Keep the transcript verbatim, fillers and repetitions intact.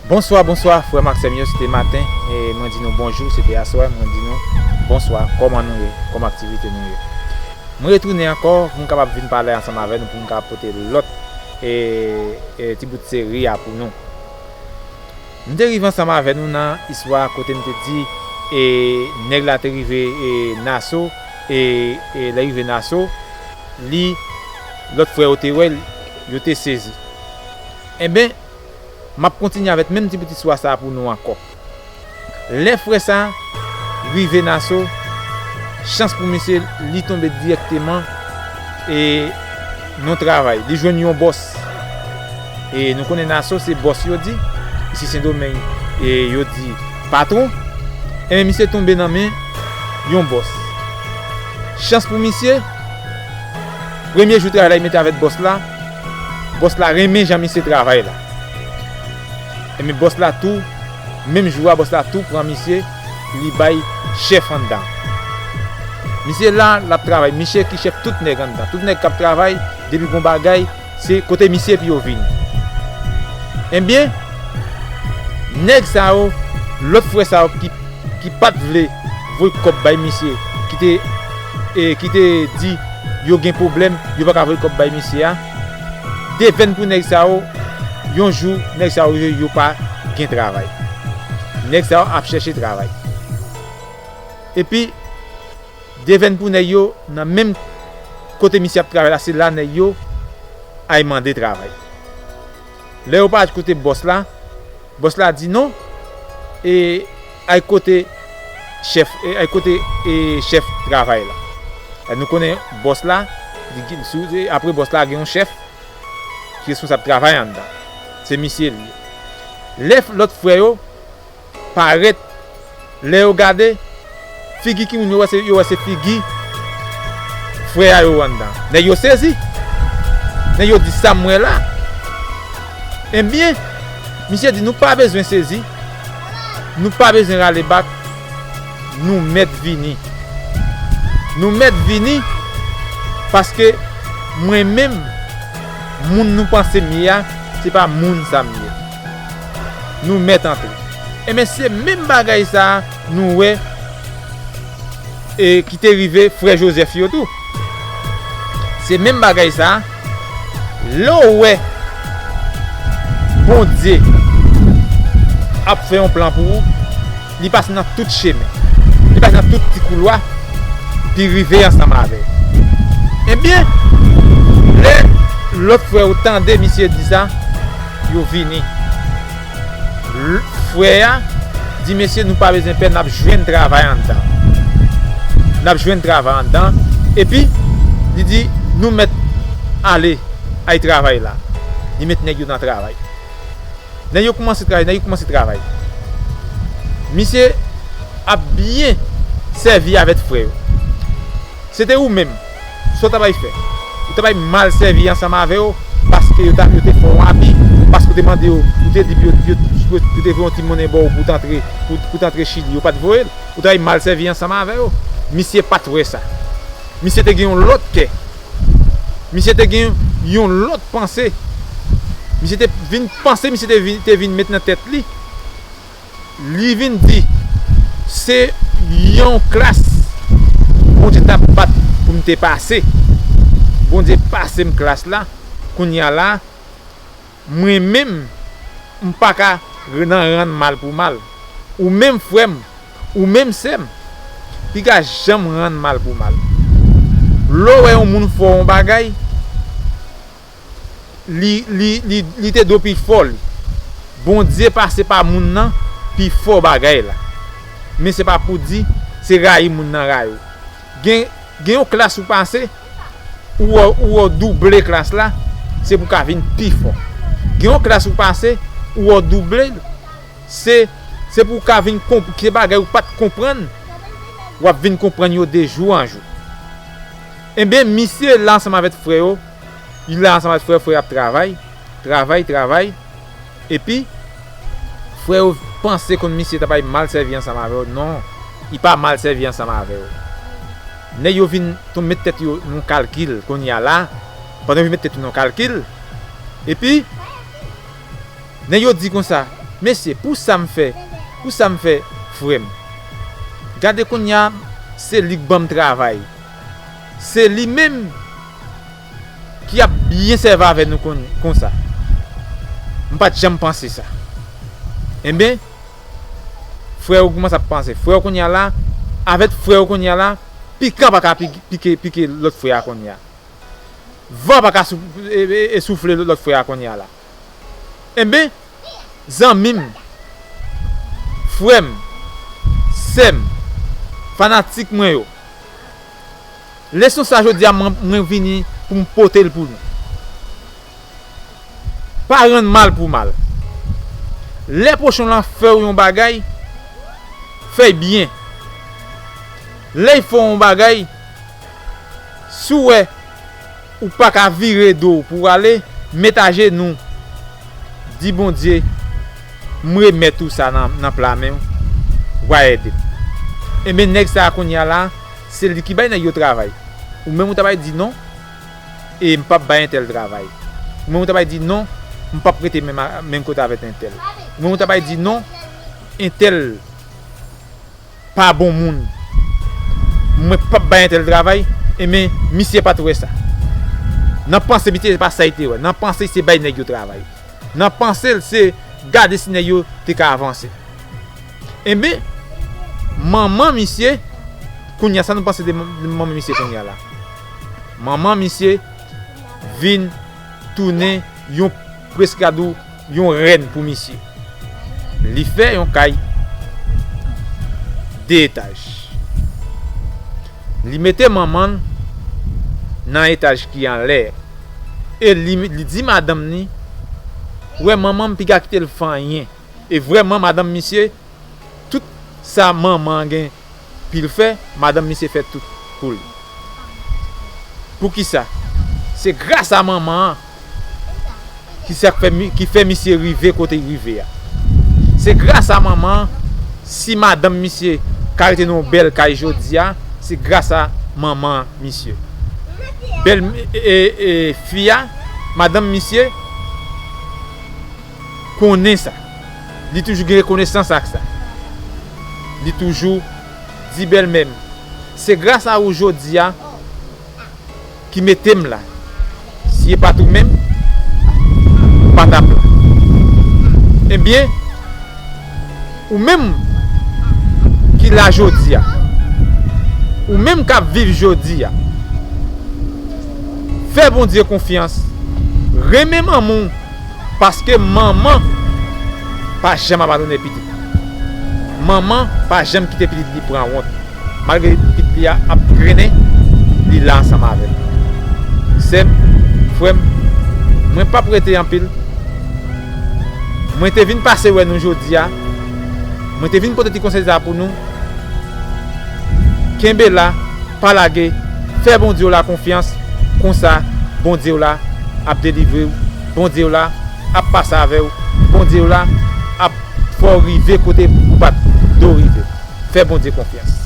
Bonswa, bonswa, frè m ak sè m yo, se te maten, e mwen di nou bonjou, se te aswè, mwen di nou bonswa, kòman nou ye, kòman aktivite nou ye. Mwen retounen ankò pou m kapab vin pale ansanm avè nou, pou m kapab pote lòt, e, e, ti bout seri a pou nou. M te rive ansanm avè nou nan istwa kote m te di, e, nèg la te rive, e, Naso, e, e, lè rive Naso, li, lòt frè yo te wè l, yo te sezi. Enben, m ap kontinye avèk menm ti bout istwa sa a pou nou ankò. Lè frè sa a rive Naso, chans pou misye, li tonbe dirèkteman, e, nan travay. Li jwenn yon bòs. E nou konnen Naso se bòs yo di, isi Sendomeng, e yo di patwon. Enben, misye tonbe nan men yon bòs. Chans pou misye, premye jou travay la, li mete avèk bòs la, bòs la renmen jan misye travay la. Enben, bòs la tou, menm jou a, bòs la tou pran misye, li bay chèf anndan. Misye la, l ap travay. Misye ki chèf tout nèg anndan. Tout nèg k ap travay, depi gon bagay, se kote misye epi yo vini. Enben, nèg sa yo, lòt frè sa yo ki, ki pa t vle voye kòb bay misye, ki te, e, ki te di yo gen pwoblèm, yo pa ka voye kòb bay misye a, devèn pou nèg sa yo, yon jou, nèg sa yo, yo, yo pa gen travay. Nèg sa yo ap chèche travay. Epi, devèn pou nèg yo, nan menm kote misye ap travay la, se la nèg yo ay mande travay. Lè yo pa al kote bòs la, bòs la di non, e ay kote chèf, e ay kote, e chèf travay la. E nou konnen bòs la, li gen, sou, e apre bòs la gen yon chèf ki responsab travay anndan. Se misye li ye. Lè f-, lòt frè yo parèt, lè yo gade, figi ki moun yo wè se, yo wè se figi frè a yo anndan. Nèg yo sezi. Nèg yo di sa m wè la. Enben, misye di nou pa bezwen sezi, nou pa bezwen rale bak, nou mèt vini. Nou mèt vini paske mwen menm, moun nou panse m ye a, se pa moun sa m ye. Nou mèt antre. Enben, se menm bagay sa a nou wè, e, ki te rive frè Jozèf yo tou. Se menm bagay sa a, lè w wè Bondye ap fè yon plan pou ou, li pase nan tout chemen. Li pase nan tout ti koulwa, li rive ansanm avè w. Ebyen, lè lòt frè yo tande misye di sa, yo vini. L-, frè a di, "Mesye, nou pa bezwen pè, n ap jwenn travay anndan. N ap jwenn travay anndan." Epi, li di, "Nou mèt ale, ay travay la." Li met nèg yo nan travay. Nèg yo kòmanse travay, nèg yo kòmanse travay. Misye ap byen sèvi avèk frè yo. Se te ou menm, sa w ta bay fè? Ou ta bay mal sèvi ansanm avè yo, paske yo ta, yo te fè w abi, paske ou te mande yo, ou te di yo, yo, yo te voye yon ti monnen ba w pou w t antre, pou, pou w t antre Chili, yo pa t voye l. Ou ta bay mal sèvi ansanm avè yo. Misye pa t wè sa. Misye te gen yon lòt kè. Misye te gen yon lòt panse. Misye te vin panse, misye te vin, te vin met nan tèt li. Li vin di, se yon klas Bondye t ap bat pou m te pase. Bondye pase m klas la, kounye a la, mwen menm, m pa ka nan rann mal pou mal. Ou menm frè m, ou menm sè m, piga janm rann mal pou mal. Lè w wè yon moun fè w yon bagay, li, li, li, li te dwe pi fò li. Bondye pase pa moun nan pi fò bagay la. Men se pa pou di se rayi moun nan rayi w. Gen, gen yon klas ou pase, ou wè, ou wè w double klas la, se pou w ka vin pi fò. Gen yon klas ou pase, ou wè w double l, se, se pou w ka vin konp-, ke bagay ou pa t konprann, w ap vin konprann yo de jou an jou. Enben, misye la ansanm avèk frè yo, li la ansanm avèk frè, frè ap travay, travay, travay. Epi, frè yo panse konn misye ta bay mal sèvi ansanm avè yo. Non, li pa mal sèvi ansanm avè yo. Nèg yo vin tou met tèt yo nan kalkil kounye a la. Pandan yo vin met tèt yo nan kalkil, epi, nèg yo di konsa, Mesye, pou sa m fè, pou sa m fè frè m. Gade kounye a, se li k ban m travay. Se li menm ki ap byen sèvi avè nou kon, konsa. M pa t janm panse sa. Enben, frè yo kòmanse ap panse. Frè yo kounye a la, avèk frè yo kounye a la, pikan pa ka pi-, pike, pike lòt frè a kounye a. Van pa ka sou-, e, e, e soufle lòt frè a kounye a la. Enben, zanmi m, frè m, sè m, fanatik mwen yo, leson sa jodi a mwen, mwen vini pou m pote l pou nou. Pa rann mal pou mal. Lè pwochen w lan fè w yon bagay, fè l byen. Lè l fè w yon bagay, si w wè ou pa ka vire do w pou w ale, met ajenou, di Bondye, m remèt ou sa nan, nan pla men w, w a ede m. Enben, nèg sa a kounye a la, se li ki bay nèg yo travay. Ou menm ou ta bay di non, e m p ap bay entèl travay. Ou menm ou ta bay di non, m p ap rete menm, a, menm kote avèk entèl. Ou menm ou ta bay di non, entèl pa bon moun. Mwen p ap bay entèl travay, enben, misye pa t wè sa. Nan panse misye, se pa sa li te wè. Nan panse, se bay nèg yo travay. Nan panse l, se gade si nèg yo te ka avanse. Enben, manman misye, kounye a, sa nou panse de man-, de manman misye kounye a la? Manman misye vin tounen yon, prèske ka di w, yon rèn pou misye. Li fè yon kay de etaj. Li mete manman l nan etaj ki anlè. E li, li di madanm ni, "Wè, manman m piga kite l fè anyen." E vrèman, madanm misye, tout sa manman an gen pou l fè, madanm misye fè tout pou li. Poukisa? Se gras a manman an ki sa k fè mi-, ki fè misye rive kote l rive a. Se gras a manman an si madanm misye ka rete nan yon bèl kay jodi a, se gras a manman misye. Bèl, e, e, e, fi a, madanm misye, konnen sa. Li toujou gen rekonesans ak sa. Li toujou di bèlmè m, "Se gras a ou jodi a ki mete m la. Si e pa t ou menm, m pa t ap la." Ebyen, ou menm ki la jodi a, ou menm k ap viv jodi a, fè Bondye konfyans, renmen manman w, paske manman pa janm abandone pitit. Manman pa janm kite pitit li pran wont. Malgre pitit li a ap grennen, li la ansanm avè l. Sè m, frè m, mwen p ap rete anpil. Mwen te vin pase wè nou jodi a. Mwen te vin pote ti konsèy sa pou nou. Kenbe la, pa lage, fè Bondye w la konfyans, konsa Bondye w la ap delivre w, Bondye w la ap pase avè w, Bondye w la ap fè w rive kote ou pa t dwe rive. Fè Bondye konfyans.